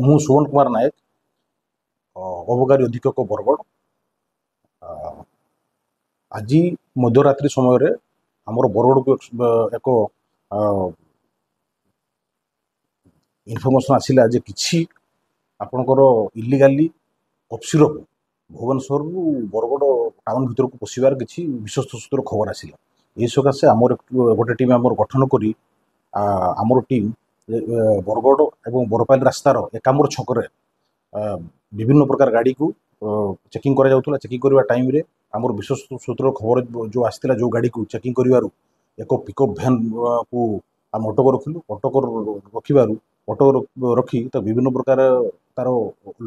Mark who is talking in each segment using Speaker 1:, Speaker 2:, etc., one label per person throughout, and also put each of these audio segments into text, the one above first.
Speaker 1: ମୁଁ ସୁବର୍ଣ୍ଣ କୁମାର ନାୟକ, ଅବକାରୀ ଅଧୀକ୍ଷକ, ବରଗଡ଼। ଆଜି ମଧ୍ୟରାତ୍ରି ସମୟରେ ଆମର ବରଗଡ଼କୁ ଏକ ଇନଫର୍ମେସନ୍ ଆସିଲା ଯେ କିଛି ଆପଣଙ୍କର ଇଲିଗାଲି କଫ୍ ସିରପ୍ ଭୁବନେଶ୍ୱରରୁ ବରଗଡ଼ ଟାଉନ୍ ଭିତରକୁ ପଶିବାର କିଛି ବିଶ୍ୱସ୍ତ ସୂତ୍ରରୁ ଖବର ଆସିଲା। ଏହି ସକାଶେ ଆମର ଗୋଟେ ଟିମ୍ ଆମର ଗଠନ କରି ଆମର ଟିମ୍ ବରଗଡ଼ ଏବଂ ବରପାଲି ରାସ୍ତାର ଏକାମ୍ର ଛକରେ ବିଭିନ୍ନ ପ୍ରକାର ଗାଡ଼ିକୁ ଚେକିଂ କରାଯାଉଥିଲା। ଚେକିଂ କରିବା ଟାଇମ୍ରେ ଆମର ବିଶ୍ୱସ୍ତ ସୂତ୍ର ଖବର ଯେଉଁ ଆସିଥିଲା, ଯେଉଁ ଗାଡ଼ିକୁ ଚେକିଂ କରିବାରୁ ଏକ ପିକଅପ୍ ଭ୍ୟାନ୍କୁ ଆମେ ଅଟକ ରଖିଲୁ। ଅଟକ ରଖିବାରୁ, ଅଟକ ରଖି ତ ବିଭିନ୍ନ ପ୍ରକାର ତାର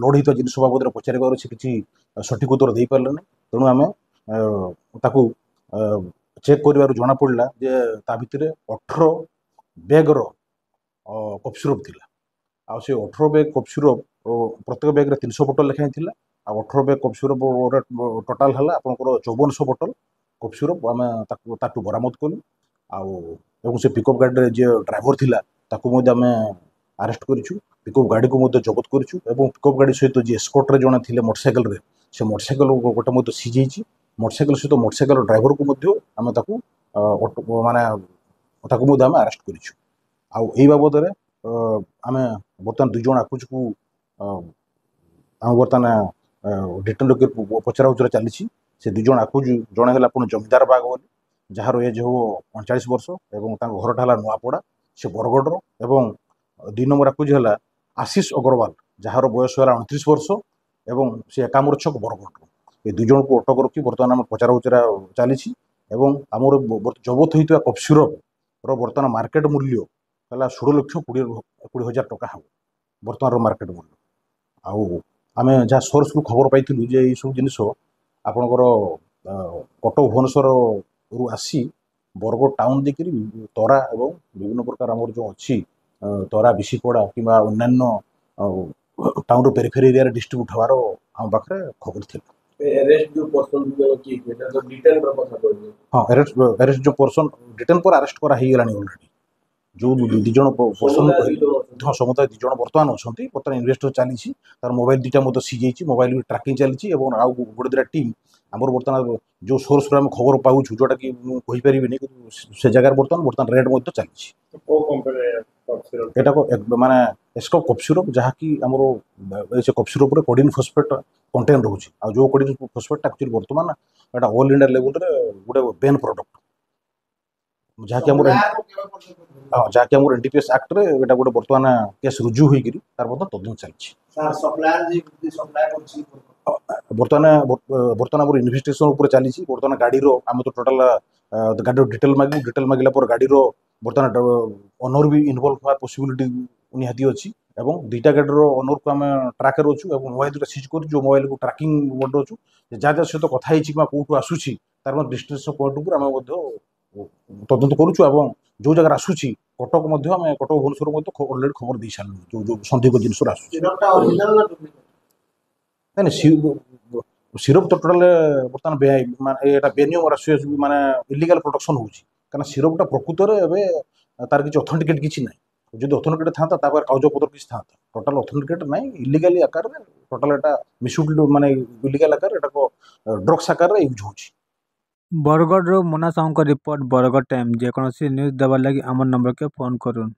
Speaker 1: ଲୋଡ଼ ହେଇଥିବା ଜିନିଷ ବାବଦରେ ପଚାରିବାରୁ ସେ କିଛି ସଠିକ୍ ଉତ୍ତର ଦେଇପାରିଲେନି। ତେଣୁ ଆମେ ତାକୁ ଚେକ୍ କରିବାରୁ ଜଣାପଡ଼ିଲା ଯେ ତା ଭିତରେ 18 ବ୍ୟାଗ୍ର କଫ୍ ସିରପ୍ ଥିଲା। ଆଉ ସେ 18 ବ୍ୟାଗ୍ କଫ୍ ସିରପ୍, ପ୍ରତ୍ୟେକ ବ୍ୟାଗ୍ରେ 300 ବୋଟଲ ଲେଖାଏଁ ଥିଲା। ଆଉ 18 ବ୍ୟାଗ୍ କଫ୍ ସିରପ୍ ଟୋଟାଲ୍ ହେଲା ଆପଣଙ୍କର 5400 ବୋଟଲ କଫ୍ ସିରପ୍ ଆମେ ତାକୁ ତାଠୁ ବରାମଦ କଲୁ। ଆଉ ଏବଂ ସେ ପିକଅପ୍ ଗାଡ଼ିରେ ଯିଏ ଡ୍ରାଇଭର ଥିଲା, ତାକୁ ମଧ୍ୟ ଆମେ ଆରେଷ୍ଟ କରିଛୁ। ପିକଅପ୍ ଗାଡ଼ିକୁ ମଧ୍ୟ ଜବତ କରିଛୁ ଏବଂ ପିକଅପ୍ ଗାଡ଼ି ସହିତ ଯିଏ ଏସ୍କର୍ଟରେ ଜଣେ ଥିଲେ ମୋଟରସାଇକେଲରେ, ସେ ମୋଟରସାଇକେଲ ଗୋଟେ ମଧ୍ୟ ସିଜ୍ ହେଇଛି। ମୋଟରସାଇକେଲ ସହିତ ମୋଟରସାଇକେଲ ଡ୍ରାଇଭରକୁ ମଧ୍ୟ ଆମେ ତାକୁ ମାନେ ତାକୁ ମଧ୍ୟ ଆମେ ଆରେଷ୍ଟ କରିଛୁ। ଆଉ ଏଇ ବାବଦରେ ଆମେ ବର୍ତ୍ତମାନ ଦୁଇ ଜଣ ଆକୁଜକୁ ଆମେ ବର୍ତ୍ତମାନ ଡିଟେନ୍ ରଖି ପଚରା ଉଚରା ଚାଲିଛି। ସେ ଦୁଇ ଜଣ ଆକୁଜ, ଜଣେ ହେଲା ଆପଣ ଜମିଦାର ବାଗ ବୋଲି, ଯାହାର ଏଜ୍ ହେବ 39 ବର୍ଷ ଏବଂ ତାଙ୍କ ଘରଟା ହେଲା ନୂଆପଡ଼ା, ସେ ବରଗଡ଼ର। ଏବଂ ଦୁଇ ନମ୍ବର ଆକୁଜ ହେଲା ଆଶିଷ ଅଗ୍ରୱାଲ, ଯାହାର ବୟସ ହେଲା 29 ବର୍ଷ ଏବଂ ସେ ଏକାମ୍ର ଛକ, ବରଗଡ଼ର। ଏ ଦୁଇ ଜଣଙ୍କୁ ଅଟକ ରଖି ବର୍ତ୍ତମାନ ଆମ ପଚରା ଉଚରା ଚାଲିଛି। ଏବଂ ଆମର ଜବତ ହୋଇଥିବା କଫ୍ ସିରପ୍ର ବର୍ତ୍ତମାନ ମାର୍କେଟ ମୂଲ୍ୟ ହେଲା 16 ଲକ୍ଷ 20 ହଜାର ଟଙ୍କା ହେବ ବର୍ତ୍ତମାନର ମାର୍କେଟ ମୂଲ୍ୟ। ଆଉ ଆମେ ଯାହା ସୋର୍ସରୁ ଖବର ପାଇଥିଲୁ ଯେ ଏଇସବୁ ଜିନିଷ ଆପଣଙ୍କର କଟକ ଭୁବନେଶ୍ୱରରୁ ଆସି ବରଗଡ଼ ଟାଉନ୍ ଦେଇକରି ତରା ଏବଂ ବିଭିନ୍ନ ପ୍ରକାର ଆମର ଯେଉଁ ଅଛି ତରା, ବିଶିପଡ଼ା କିମ୍ବା ଅନ୍ୟାନ୍ୟ ଟାଉନର ପେରିଫେରି ଏରିଆରେ ଡିଷ୍ଟ୍ରିବ୍ୟୁଟ୍ ହେବାର ଆମ ପାଖରେ ଖବର ଥିଲା।
Speaker 2: ଆରେଷ୍ଟ ଯୋଉ ପର୍ସନ ଜଣ କିଏ କିଏ, ତ ଡିଟେନ୍ ର କଥା କହିଲେ?
Speaker 1: ହଁ, ଆରେଷ୍ଟ ଯେଉଁ ପର୍ସନ, ଡିଟେନ୍ ପରେ ଆରେଷ୍ଟ କରା ହେଇଗଲାଣି ଅଲରେଡ଼ି ଯେଉଁ ଦୁଇ ଜଣ ପର୍ସନ କହିଲେ। ହଁ, ସମୁଦାୟ ଦୁଇ ଜଣ ବର୍ତ୍ତମାନ ଅଛନ୍ତି। ବର୍ତ୍ତମାନ ଇନଭେଷ୍ଟିଗେସନ୍ ଚାଲିଛି। ତାର ମୋବାଇଲ ଦୁଇଟା ମଧ୍ୟ ସିଜ୍ ହେଇଛି, ମୋବାଇଲ ବି ଟ୍ରାକିଂ ଚାଲିଛି। ଏବଂ ଆଉ ଗୋଟେ ଦୁଇଟା ଟିମ୍ ଆମର ବର୍ତ୍ତମାନ ଯେଉଁ ସୋର୍ସରୁ ଆମେ ଖବର ପାଉଛୁ, ଯେଉଁଟାକି ମୁଁ କହିପାରିବିନି, କିନ୍ତୁ ସେ ଜାଗାରେ ବର୍ତ୍ତମାନ ରେଡ୍ ମଧ୍ୟ ଚାଲିଛି।
Speaker 3: କୋଉ କମ୍ପାନୀ?
Speaker 1: ଏଇଟା ମାନେ ଏସ୍କୋ କଫ୍ ସିରପ୍, ଯାହାକି ଆମର ସେ କଫ୍ ସିରପ୍ରେ କୋଡ଼ିନ୍ ଫସ୍ଫେଟ୍ କଣ୍ଟେଣ୍ଟ ରହୁଛି। ଆଉ ଯେଉଁ କୋଡ଼ିନ୍ ଫସ୍ଫେଟ୍ଟା ଆକ୍ଚୁଆଲି ବର୍ତ୍ତମାନ ଏଇଟା ଅଲ୍ ଇଣ୍ଡିଆ ଲେଭେଲରେ ଗୋଟେ ବେନ୍ ପ୍ରଡକ୍ଟ, ଯାହାକି ଆମର ହଁ, ଯାହାକି ଆମର ଏନ୍ଡିପିଏସ୍ ଆକ୍ଟରେ ଏଇଟା ଗୋଟେ ବର୍ତ୍ତମାନ କେସ୍ ରୁଜୁ ହୋଇକରି ତାର ମଧ୍ୟ ତଦନ୍ତ ଚାଲିଛି। ବର୍ତ୍ତମାନ ବର୍ତ୍ତମାନ ଆମର ଇନଭେଷ୍ଟିଗେସନ ଉପରେ ଚାଲିଛି। ବର୍ତ୍ତମାନ ଗାଡ଼ିର ଆମେ ତ ଟୋଟାଲ ଗାଡ଼ିର ଡିଟେଲ ମାଗିବୁ। ଡିଟେଲ ମାଗିଲା ପରେ ଗାଡ଼ିର ବର୍ତ୍ତମାନ ଅନର ବି ଇନଭଲ୍ଭ ହେବାର ପସିବିଲିଟି ନିହାତି ଅଛି। ଏବଂ ଦୁଇଟା ଗାଡ଼ିର ଅନରକୁ ଆମେ ଟ୍ରାକରେ ଅଛୁ ଏବଂ ମୋବାଇଲ ଦୁଇଟା ସିଜ୍ କରୁଛୁ, ଯେଉଁ ମୋବାଇଲକୁ ଟ୍ରାକିଂ ମୋଡ଼ରେ ଅଛୁ। ଯାହା ଯାହା ସହିତ କଥା ହେଇଛି କିମ୍ବା କେଉଁଠୁ ଆସୁଛି, ତାର ମଧ୍ୟ ଡିଷ୍ଟିନେସନ ପଏଣ୍ଟ ଉପରେ ଆମେ ମଧ୍ୟ ତଦନ୍ତ କରୁଛୁ। ଏବଂ ଯେଉଁ ଜାଗାରେ ଆସୁଛି, କଟକ ମଧ୍ୟ ଆମେ କଟକ ଭୁବନେଶ୍ୱର ମଧ୍ୟ ଅଲରେଡ଼ି ଖବର ଦେଇ ସାରିଲୁଣି, ଯେଉଁ ଯେଉଁ ସନ୍ଦିଗ୍ଧ ଜିନିଷରେ ଆସୁଛି। ନାଇଁ, ସିରପ୍ ତ ଟୋଟାଲ ବର୍ତ୍ତମାନ ମାନେ ଏଇଟା ବେନିୟମ ଆସୁଛି, ମାନେ ଇଲିଗାଲ ପ୍ରଡକ୍ସନ୍ ହେଉଛି। କାରଣ ସିରପ୍ଟା ପ୍ରକୃତରେ ଏବେ ତାର କିଛି ଅଥେଣ୍ଟିକେଟ୍ କିଛି ନାହିଁ। ଯଦି ଅଥେଣ୍ଟିକେଟ୍ ଥାନ୍ତା, ତା ପାଖରେ କାଗଜପତ୍ର କିଛି ଥାନ୍ତା। ଟୋଟାଲ ଅଥେଣ୍ଟିକେଟ୍ ନାହିଁ। ଇଲିଗାଲି ଆକାରରେ ଟୋଟାଲ ଏଟା ମିସ୍ୟୁଜ୍, ମାନେ ଇଲିଗାଲ ଆକାରରେ ଏଟାକୁ ଡ୍ରଗ୍ସ ଆକାରରେ ୟୁଜ୍ ହେଉଛି।
Speaker 4: ବରଗଡ଼ରୁ ମୁନା ସାହୁଙ୍କ ରିପୋର୍ଟ, ବରଗଡ଼ ଟାଇମ୍। ଯେକୌଣସି ନ୍ୟୁଜ୍ ଦେବାର୍ ଲାଗି ଆମର୍ ନମ୍ବରକେ ଫୋନ୍ କରୁନ୍।